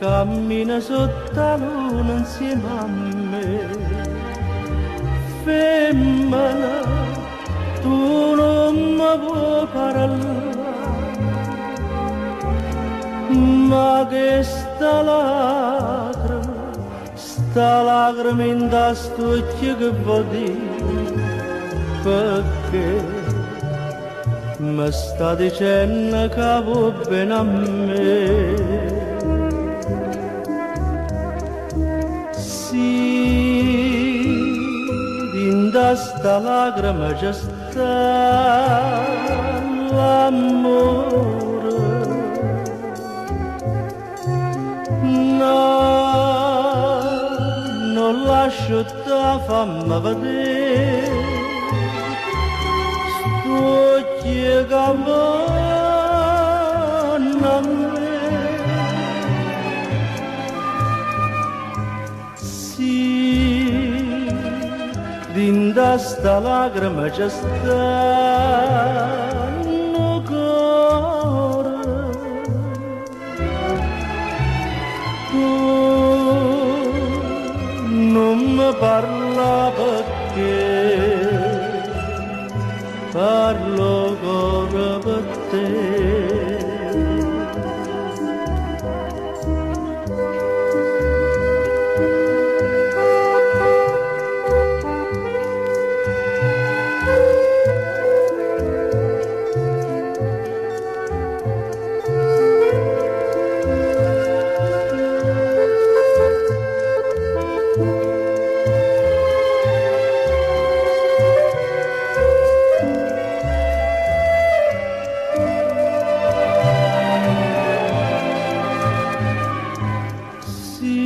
Cammina sotto la luna insieme a me. Femmina, tu non mi puoi parlare, ma che sta lacrima, sta lacrima in da st'occhio che vuol dire, perché mi sta dicendo che vuoi bene a me. Sì, da sta lacrima c'è sta l'amore. No, non lascio te fammi vedere st'occhi che vanno a me. Sì, dinda sta lacrima c'è sta un cuore. Tu non mi parla perché parlo ancora per te. Sì,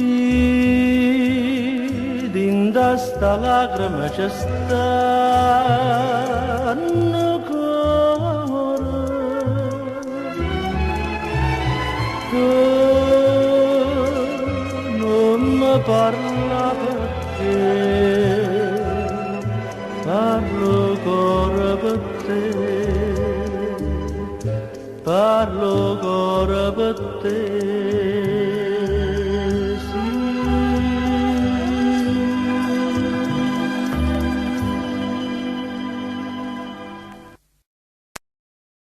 dinda sta lacrima c'è sta un cuore. Tu non mi parla perché parlo ancora per te, parlo ancora per te.